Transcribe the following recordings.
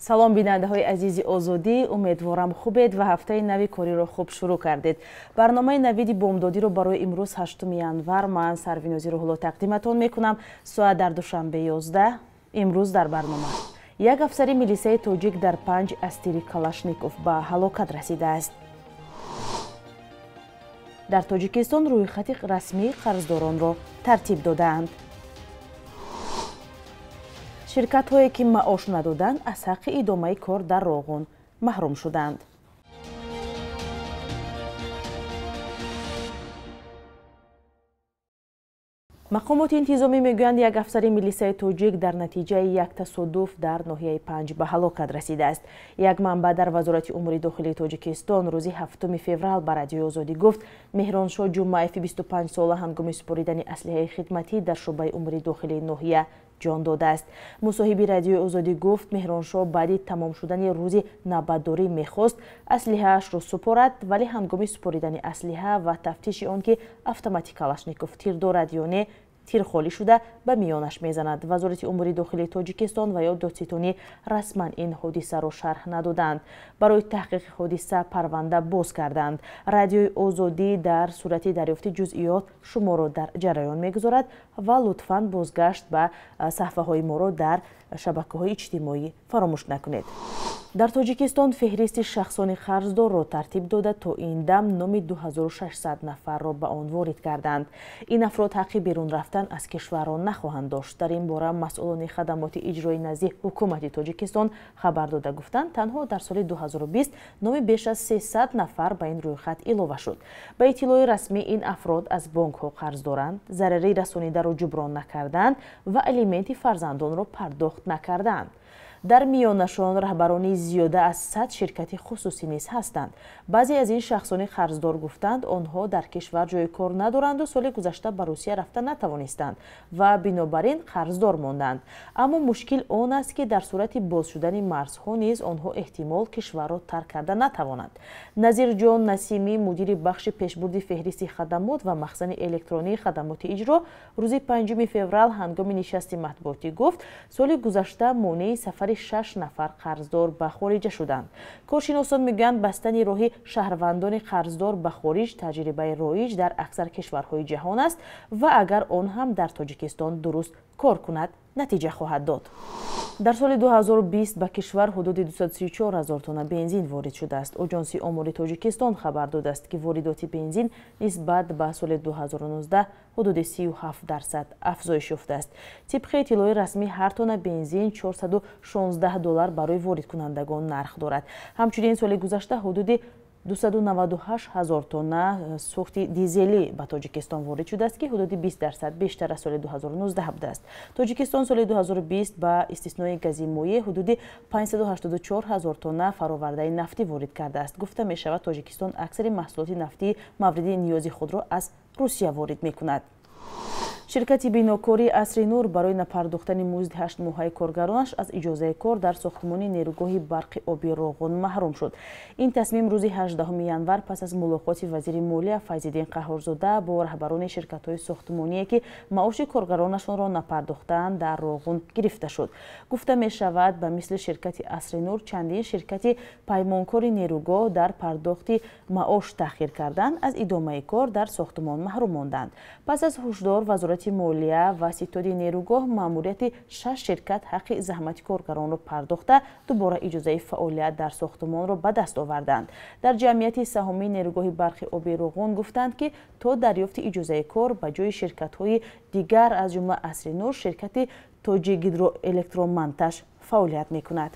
Салом бинандаҳои азизи Озодӣ, умедворам хубед ва ҳафтаи нави кориро хуб шурӯъ кардед. Барномаи навиди бомдодиро барои имрӯз 8 январ ман Сарвинози Рӯҳулло тақдиматон мекунам. Соат дар Душанбе 11. Имрӯз дар барнома як афсари милисаи тоҷик дар 5 аз тири Калашников ба ҳалокат расидааст. Дар Тоҷикистон рӯйхати расмии қарздоронро тартиб додаанд. Ширкатҳое ки маош надоданд, аз ҳаққи идомаи кор дар Роғун маҳрум шуданд. Мақомоти интизомӣ мегӯянд, як афсари милисаи тоҷик дар натиҷаи як тасодуф дар ноҳияи Панҷ ба ҳалокат расидааст. Як манбаъ дар Вазорати умури дохилии Тоҷикистон рӯзи 7 феврал ба Радиои Озодӣ гуфт, Меҳроншоҳ Ҷумъаеви 25 сола ҳангоми супоридани аслиҳаи хидматӣ дар шӯъбаи умури дохилии ноҳия ҷон додааст. Мусоҳиби Радиои Озодӣ гуфт, Меҳроншоҳ баъди тамом шудани рӯзи навбатдорӣ мехост аслиҳаашро супорад, вале ҳангоми супоридани аслиҳа ва тафтиши он ки автомати Калашников тир дорад ё не, тир холӣ шуда ба миёнаш мезанад. Вазорати умури дохилии Тоҷикистон ва ё додситонӣ расман ин ҳодисаро шарҳ надоданд. Барои таҳқиқи ҳодиса парванда боз карданд. Радиои Озодӣ дар сурати дарёфти ҷузъиёт шуморо дар ҷараён мегузорад ва лутфан бозгашт ба саҳфаҳои моро дар шабакаҳои иҷтимоӣ фаромӯш накунед. Дар Тоҷикистон феҳристи шахсони қарздорро тартиб дода, то ин дам номи 2600 нафарро ба он ворид карданд. Ин афрод ҳаққи берун рафтан аз кишварро нахоҳанд дошт. Дар ин бора масъулони хадамоти иҷрои назди ҳукумати Тоҷикистон хабар дода гуфтанд, танҳо дар соли 2020 номи беш аз 300 нафар ба ин рӯйхат илова шуд. Ба иттилои расмӣ, ин афрод аз бонкҳо қарз доранд, зарари расонидаро ҷуброн накарданд ва алименти фарзандонро пардохт накарданд. Дар миёнашон раҳбарони зиёда аз 100 ширкати хусусӣ низ ҳастанд. Баъзе аз ин шахсони қарздор гуфтанд, онҳо дар кишвар ҷои кор надоранду соли гузашта ба Русия рафта натавонистанд ва бинобар ин қарздор монданд. Аммо мушкил он аст, ки дар сурати боз шудани марзҳо низ онҳо эҳтимол кишварро тарк карда натавонанд. Назирҷон Насимӣ, мудири бахши пешбурди феҳристи хадамот ва махзани электронии хадамоти иҷро, рӯзи 5 феврал ҳангоми нишасти матбуотӣ гуфт, соли гузашта монеи сафари 6 нафар қарздор ба хориҷа шуданд. Коршиносон мегӯянд, бастани роҳи шаҳрвандони қарздор ба хориҷ таҷрибаи роиҷ дар аксар кишварҳои ҷаҳон аст ва агар он ҳам дар Тоҷикистон дуруст кор кунад, натиҷа хоҳад дод. Дар соли 2020 ба кишвар ҳудуди 234 ҳазор тонна бензин ворид шудааст. Оҷонсии омори Тоҷикистон хабар додааст, ки воридоти бензин нисбат ба соли 2019 ҳудуди 37% афзоиш ёфтааст. Тибқи иттилои расмӣ, ҳар тонна бензин 416 доллар барои воридкунандагон нарх дорад. Ҳамчунин соли гузашта ҳудуди 298 ҳазор тонна сӯхти дизелӣ ба Тоҷикистон ворид шудааст, ки ҳудуди 20% бештар аз соли 2019 будааст. Тоҷикистон соли 2020 ба истиснои гази моеъ ҳудуди 584 ҳазор тонна фаровардаи нафтӣ ворид кардааст. Гуфта мешавад, Тоҷикистон аксари маҳсулоти нафтии мавриди ниёзи худро аз Русия ворид мекунад. Ширкати бинокории Асри Нур барои напардохтани музди 8 моҳаи коргаронаш аз иҷозаи кор дар сохтмони нерӯгоҳи барқи оби Роғун маҳрум шуд. Ин тасмим рӯзи 18 январ пас аз мулоқоти вазири молия Файзиддин Қаҳҳорзода бо раҳбарони ширкатҳои сохтмоние, ки маоши коргаронашонро напардохтаанд, дар Роғун гирифта шуд. Гуфта мешавад, ба мисли ширкати Асри Нур чандин ширкати паймонкори нерӯгоҳ дар пардохти маош таъхир карданд, аз идомаи кор дар сохтмон маҳрум монданд. Пас аз ҳушдор Вазорати молия ва ситоди нерӯгоҳ маъмурияти 6 ширкат ҳаққи заҳмати коргаронро пардохта, дубора иҷозаи фаъолият дар сохтмонро ба даст оварданд. Дар ҷамъияти саҳомии нерӯгоҳи барқи оби Роғун гуфтанд, ки то дарёфти иҷозаи кор ба ҷои ширкатҳои дигар аз ҷумла Асри Нур, ширкати Тоҷикгидроэлектромонтаж фаъолият мекунад.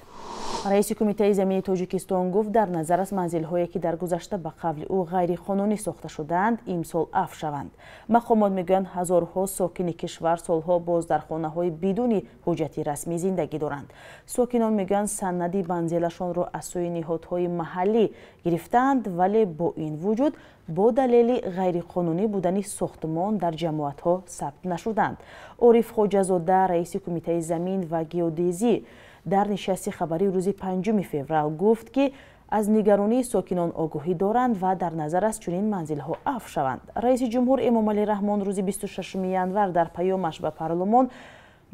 Раиси Кумитаи замини Тоҷикистон гуфт, дар назар аст манзилҳое, ки дар гузашта ба қавли ӯ ғайриқонунӣ сохта шудаанд, имсол афв шаванд. Мақомот мегӯянд, ҳазорҳо сокини кишвар солҳо боз дар хонаҳои бидуни ҳуҷҷати расмӣ зиндагӣ доранд. Сокинон мегӯянд, санади манзилашонро аз сӯи ниҳодҳои маҳаллӣ гирифтаанд, вале бо ин вуҷуд бо далели ғайриқонунӣ будани сохтмон дар ҷамоатҳо сабт нашуданд. Ориф Хоҷазода, раиси Кумитаи замин ва геодезӣ, дар нишасти хабарии рӯзи 5 феврал гуфт, ки аз нигаронии сокинон огоҳӣ доранд ва дар назар аст чунин манзилҳо афв шаванд. Раиси ҷумҳур Эмомалӣ Раҳмон рӯзи 26 январ дар паёмаш ба парлумон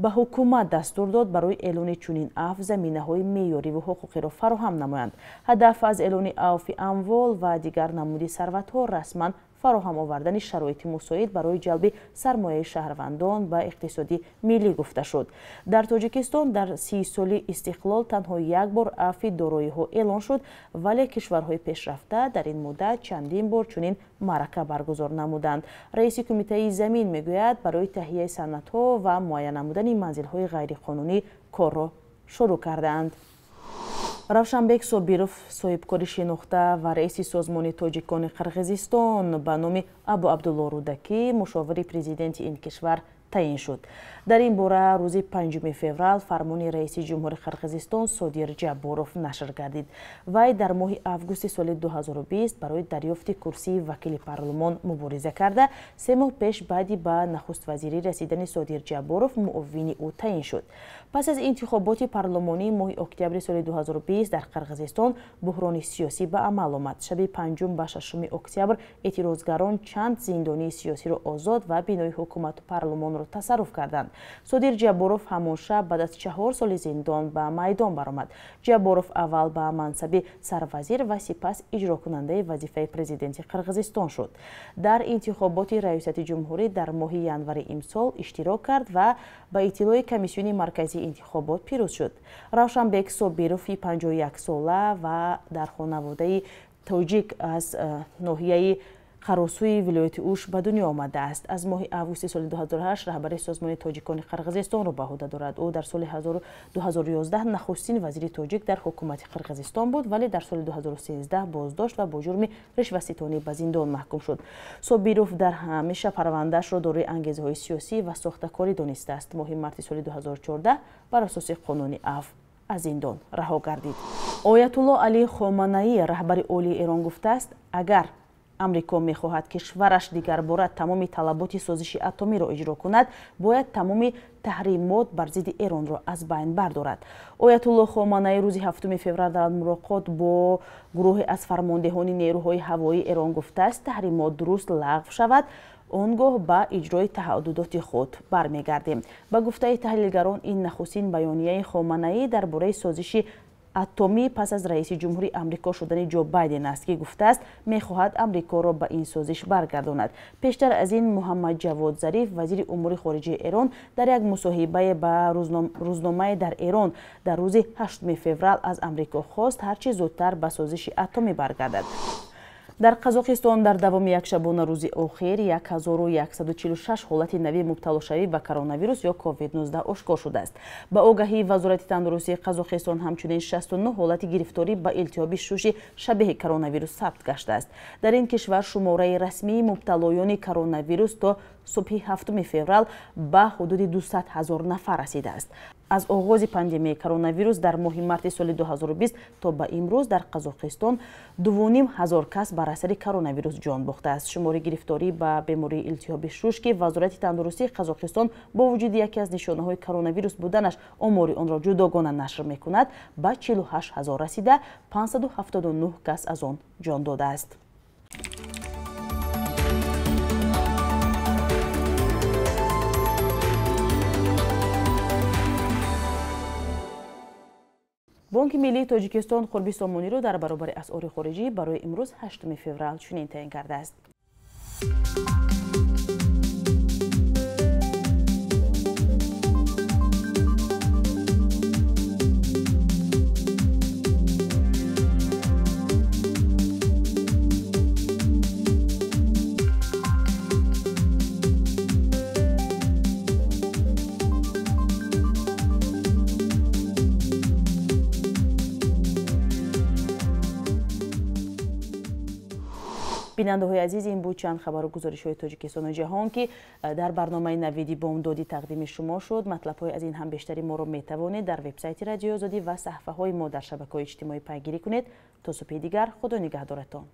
Ба ҳукумат дастур дод барои эълони чунин афв заминаҳои меъёриву ҳуқуқиро фароҳам намоянд. Ҳадаф аз эълони авфи амвол ва дигар намуди сарватҳо расман фароҳам овардани шароити мусоид барои ҷалби сармояи шаҳрвандон ба иқтисоди миллӣ гуфта шуд. Дар Тоҷикистон дар 30 соли истиқлол танҳо як бор афви дороиҳо эълон шуд, вале кишварҳои пешрафта дар ин муддат чандин бор чунин маърака баргузор намуданд. Раиси кумитаи замин мегӯяд, барои таҳияи санадҳо ва муайян намудани манзилҳои ғайриқонунӣ корро шурӯъ кардаанд. Равшанбек Собиров, соҳибкори шинохта ва раиси созмони тоҷикони Қирғизистон ба номи Абу Абдулло Рӯдакӣ мушовири президенти ин кишвар таъин шуд. Дар ин бора рӯзи 5 феврал фармони раиси ҷумҳури Қирғизистон Содир Ҷабборов нашр гардид. Вай дар моҳи августи соли 2020 барои дарёфти курсии вакили парлумон мубориза карда, 3 моҳ пеш баъди ба нахуствазирӣ расидани Содир Ҷабборов муовини ӯ таъин шуд. Пас аз интихоботи парлумонии моҳи октябри соли 2020 дар Қирғизистон буҳрони сиёсӣ ба амал омад. Шаби 5 ба 6 октябр эътирозгарон чанд зиндонии сиёсиро озод ва бинои ҳукумату парлумонро тасарруф карданд. Содир Ҷабборов ҳамон шаб баъд аз 4 соли зиндон ба майдон баромад. Ҷабборов аввал ба мансаби сарвазир ва сипас иҷрокунандаи вазифаи президенти Қирғизистон шуд. Дар интихоботи раёсати ҷумҳурӣ дар моҳи январи имсол иштирок кард ва ба иттилои комиссиони марказии интихобот пирӯз шуд. Равшанбек Собиров 51 сола ва дар хонаводаи тоҷик аз ноҳияи Қаросӯи вилояти Уш ба дунё омадааст. Аз моҳи августи соли 2008 раҳбари созмони тоҷикони Қирғизистонро ба ӯҳда дорад. Ӯ дар соли 2011 нахустин вазири тоҷик дар ҳукумати Қирғизистон буд, вале дар соли 2013 боздошт ва бо ҷурми ришваситонӣ ба зиндон маҳкум шуд. Собиров дар ҳамеша парвандаашро дорои ангезаҳои сиёсӣ ва сохтакорӣ донистааст. Моҳи марти соли 2014 бар асоси қонуни афв аз зиндон раҳо гардид. Оятулло Алӣ Хоманаӣ, раҳбари олии Эрон, гуфтааст, агар Амрико мехоҳад кишвараш дигарбора тамоми талаботи созиши атомиро иҷро кунад, бояд тамоми таҳримот бар зидди Эронро аз байн бардорад. Оятулло Хоманаӣ рӯзи 7 феврал дар мулоқот бо гурӯҳе аз фармондеҳони нерӯҳои ҳавоии Эрон гуфтааст, таҳримот дуруст лағв шавад, он гоҳ ба иҷрои таҳаддудоти худ бармегардем. Ба гуфтаи таҳлилгарон, ин нахустин баёнияи Хоманаӣ дар бораи созиши атомӣ пас аз раиси ҷумҳури Амрико шудани Ҷо Байден аст, ки гуфтааст мехоҳад Амрикоро ба ин созиш баргардонад. Пештар аз ин Муҳаммад Ҷавод Зариф, вазири умури хориҷаи Эрон, дар як мусоҳибае ба рӯзномае дар Эрон дар рӯзи 8 феврал аз Амрико хост ҳарчи зудтар ба созиши атомӣ баргардад. Дар Қазоқистон дар давоми як шабона рӯзи охир 1146 ҳолати нави мубталошавӣ ба коронавирус ё COVID-19 ошкор шудааст. Ба огаҳии Вазорати тандурустии Қазоқистон ҳамчунин 69 ҳолати гирифторӣ ба илтиҳоби шуши шабеҳи коронавирус сабт гаштааст. Дар ин кишвар шумораи расмии мубталоёни коронавирус то субҳи 7 феврал ба ҳудуди 200 000 нафар расидааст. Аз оғози пандемияи коронавирус дар моҳи марти соли 2020 то ба имрӯз дар Қазоқистон 2,5 кас бар асари коронавирус ҷон бохтааст. Шумори гирифторӣ ба бемории илтиҳоби шуш, ки Вазорати тандурустии Қазоқистон бо вуҷуди яке аз нишонаҳои коронавирус буданаш омори онро ҷудогона нашр мекунад, ба 48 000 расида, 579 кас аз он ҷон додааст. Бонки миллии Тоҷикистон қурби сомониро дар баробари асъори хориҷӣ барои имрӯз 8 феврал чунин таъин кардааст. Бинандаҳои азиз, ин буд чанд хабару гузоришҳои Тоҷикистону ҷаҳон, ки дар барномаи Навиди Бомдодӣ тақдими шумо шуд. Матлабҳои аз ин ҳам бештари моро метавонед дар вебсайти Радиои Озодӣ ва саҳифаҳои мо дар шабакаҳои иҷтимоӣ пайгирӣ кунед. То субҳи дигар, Худо нигаҳдоратон.